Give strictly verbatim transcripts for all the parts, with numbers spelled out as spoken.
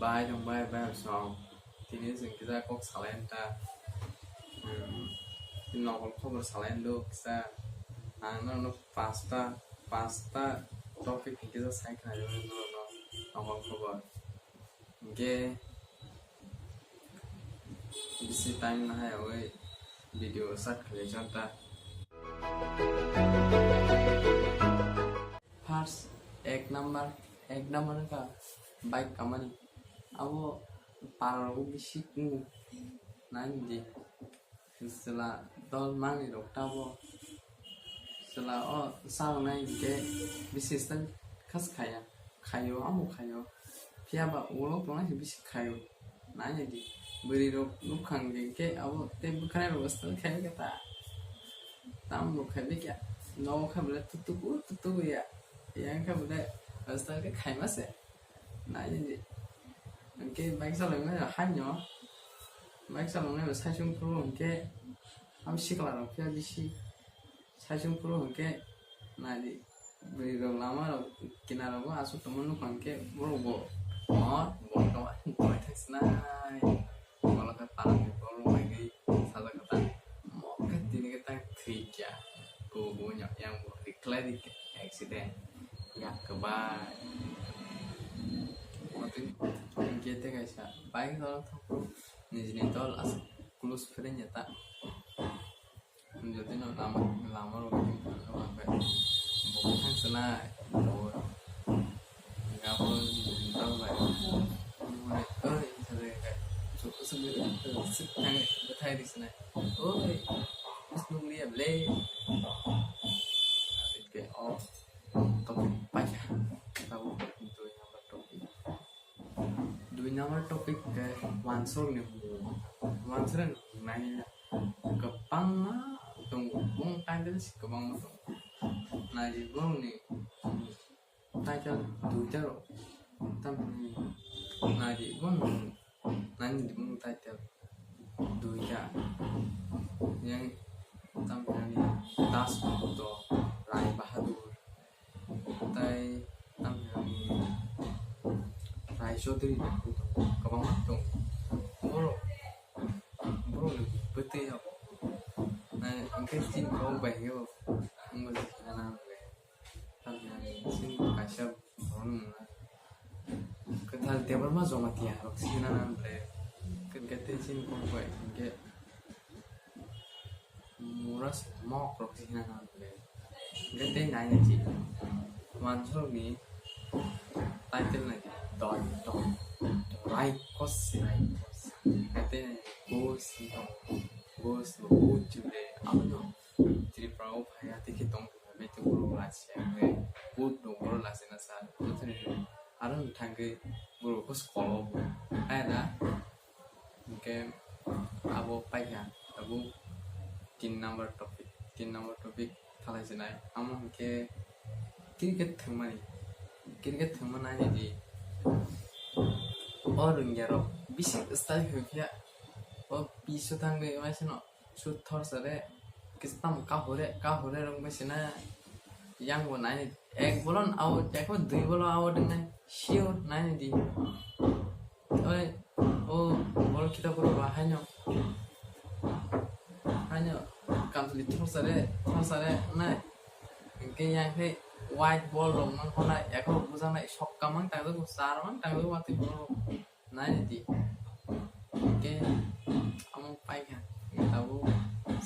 Bai rok bai bai song. Tini chwng kisa kok salai ta. Hmm. Nokol khobor salai do kisa. Ang no no pasta pasta topic kisa sai khnai no no nokol khobor. Ge bisi time na hai oi video start khlai janta. First, ek number, ek number ka bike kamani. Abo paralogo bisi kungu nai di. Sila dol mangni rok tabo. Sila o salonai ke bisi style khas khaya. Khayo, amo khayo. Phiya ba ulo tongnai se bisi khayo. Nai di. Bwrwi rok nukhang je ke abo tei bwkhanai rok style khayo ke ta. Tam rok khai bikya. Nogo khai bole tutuku, tutuku ya. Yang khai bole style ke khaima se. Nai di. Hwnkhe bike chaloknai rok haino. Bike chaloknai rok saichung phuru hwnkhe abo sikla rok phiya bisi. Saichung phuru hwnkhe nai di. Bwrwi rok lama rok kinaro bo aswk tongma nukha hwnkhe borok bo mor bo tongma tongma thangsinai. Ulo khe parani borok bai khe sajak khe ta mor khe tini khe ta thwi kya. Bo bo yang bo rikhlai di accident yak kwbai. Hwnkhe tei kaisa bike dol thangphuru nijini dol aswk close friend ya ta. Jotino lama, lama rok himkha, himkha, himkha, bo thangsinai, bo gabon, tambai, mone, oi, sajak, sajak, sik thang, bwthai di sinai, oi, nukliya ble, ke, oh, topic paikha, tabuk dui number topic. Dui number topic khe wansuk ni hwnwi. Wansuk ni hwnwi nai kwbangma tongo, bong title se kwbangma tongo. Nai di bong ni title duita rok. Tamni nai di bong nai di bong title duita. Yang tamni Das Bhagwat, Rai Bahadur. Tai tamni Rai Chaudhary kwbangma tongo. Borok, borok ni bwtwi abo. Nai hwnkhe chini kok bai khe bo wngbo se khe nang le. Tamni chini kaisa borok ni mung Kwthal Debbarma Jamatia rok se nang le. Hwnkhe tei chini kok bai hwnkhe Mura se mok rok se hina nang le. Hwnkhe tei nai nai si. Wansuk ni title nai si. Doi, doi. Raikos se, raikos. Hwnkhe tei nai si. Gos se tong. Gos bo good chule. Abono Tripura o phaiya tei khe tong. Bethu borok lachi hwnkhe good dong borok lachi na sa. Joto ni aro thangwi borok kos kolo bo. Hai na. Hwnkhe abo paikha tabuk tin number topic, tin number topic thalai sinai. Amo hwnkhe cricket thwngmani, cricket thwngma nai di. O rwngya rok bisi style hwnkhe o piso thangwi waisano shoot thor sare kistam kahure, kahure rwngbai sina yang bo nai ek bolon out, ek dui bolo out wngnai sure nai di. Oi, o bol kita boro ba haino. Haino kamchwlwi thorsare, thorsare nai. Hwnkhe yang khe white ball rok mang khona, ekhorok bujak nai, sokka mang tangjago, char mang tangjago, watwi borok nai di. Hwnkhe amo paikha, tabuk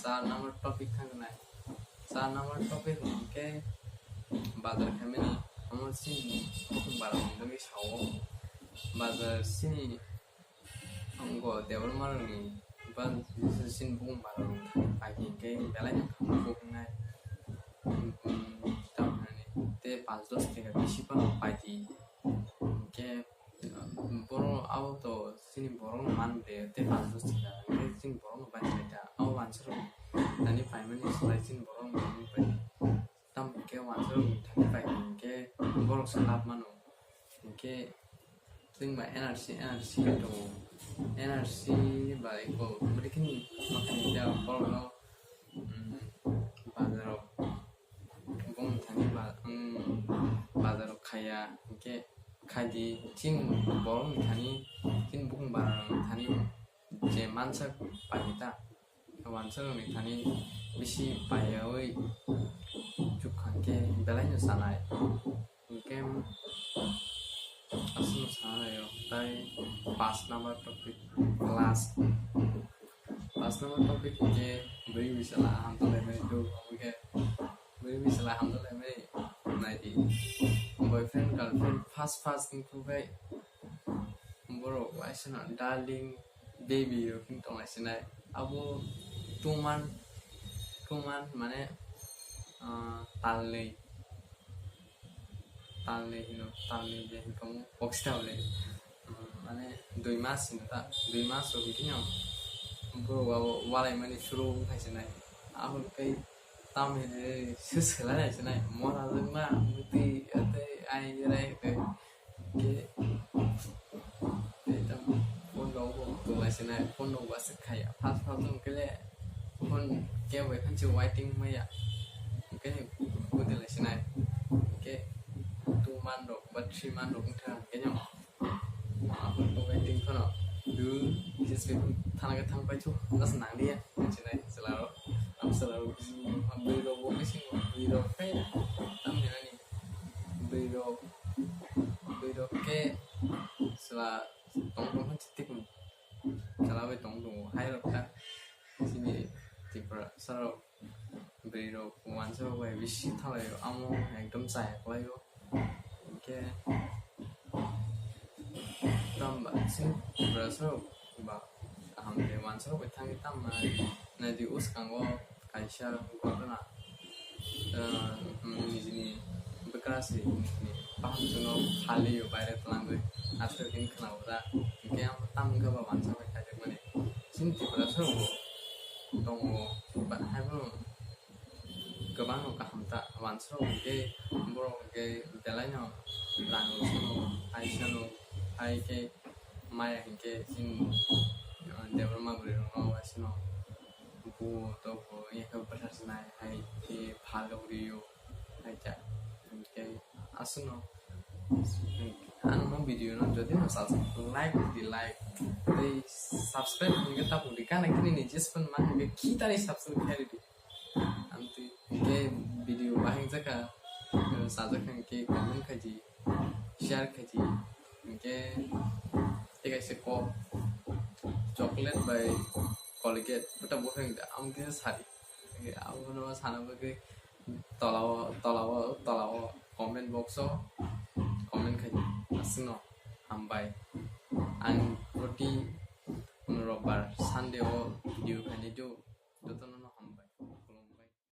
char number topic thang nai. Char number topic hwnkhe bazar khaimani, omo chini bwkhwng bara ni bagwi sao. Bazar chini Wngo Debbarma rokni ba chini bukung bara rok thani paidi hwnkhe belai no khamkuk wngnai. Tamhinani tei panch dos taka bisi phano paidi hwnkhe borok abo to chini borok no man de tei panch dos taka hwnkhe chini borok no bai khlai ta abo wansa rok thani paimani slai chini borok no man paidi. Tamo hwnkhe wansa rok thani paidi hwnkhe borok se lab mano hwnkhe. Chwng ba N R C, N R C tongo. N R C ni bai bo bwrwi khini makani tei borok no, um, bazar rok bumung thani ba, um, bazar rok khaiya, hwnkhe khaidi, chini borokni thani, chini bukung barani thani je mansak paikha ta, wansakrokni thani bisi paiyawi chukha khe belaino sanai. Hwnkhe aswkno sanai rok tai paanch number topic class. Paanch number topic hwnkhe bwrwi bwsala hamjak laimani do, hwnkhe bwrwi bwsala hamjak laimani naidi. Boyfriend girlfriend first first wngkhe borok waisano darling baby rok wng tonglaisonai. Abo two month, two month mane, ah, talnwi, talnwi hino, talnwi je hino box ta hole, ah, mane dui mas hino ta, dui mas rok hino borok abo walaimani suru wng khaisonai. Abo tei tamni sus khlai nai sinai mora jwkma mutwi tei ai rai tei ke tei tam phone rok bo tonglaisonai, phone rok bo aswk khaiya, first first wngkhe phone kebo ekhan se waiting maya, hwnkhe kudilaisinai, hwnkhe two month rok ba three month rok wngkha hwnkhe no. Waiting phano du just thana khe thang pai chu, just nang dia sinai chwla rok. Am chwla rok bwrwi rok bo missing, bwrwi rok khe tam hinani bwrwi rok, bwrwi rok khe chwla tong tong khe chitik chwla bai tong tongo hai rok ta chini Tripura sa rok. Bwrwi rok wansa rok bai bisi thalai o, amo ekdom chaya kwlai o. Hwnkhe tamba chini Tripura sa rok ba kaham de wansa rok bai thangwi tamo nai di, uskango kaisa ghotona, ah, nijini bwkra se nijini bahamjwkno phalwi o, baire twlangwi aswk hwn khwna o da. Hwnkhe amo tamo wngkha ba wansa bai khaijakmani. Chini Tripura sa rok bo tongo, ba haibo kwbangno kaham ta, wansa rok hwnkhe borok hwnkhe belaino rang rok sano, hai sano, hai khe maya hwnkhe chini, ah, Debbarma bwrwi rokno waisano buo tobo wngya khe bwthar sinai hai khe phal rok rio hai khe hwnkhe aswkno. Ano no video no jodi no sal like di like tei subscribe hwnkhe tabuk di kana kini ni jespan ma hwnkhe khitani subscribe khai di. Amtwi hwnkhe video bahai jaka sajak hwnkhe comment khai di, share khai di, hwnkhe tei kaisa kok chocolate bai Colgate bwtang bo hwnkhe amtwi sadi. Abono sana bagwi tolao, tolao, tolao comment box o comment khai di. Aswkno hambai. Ang proti robbar Sunday o video khainai do, jotono no.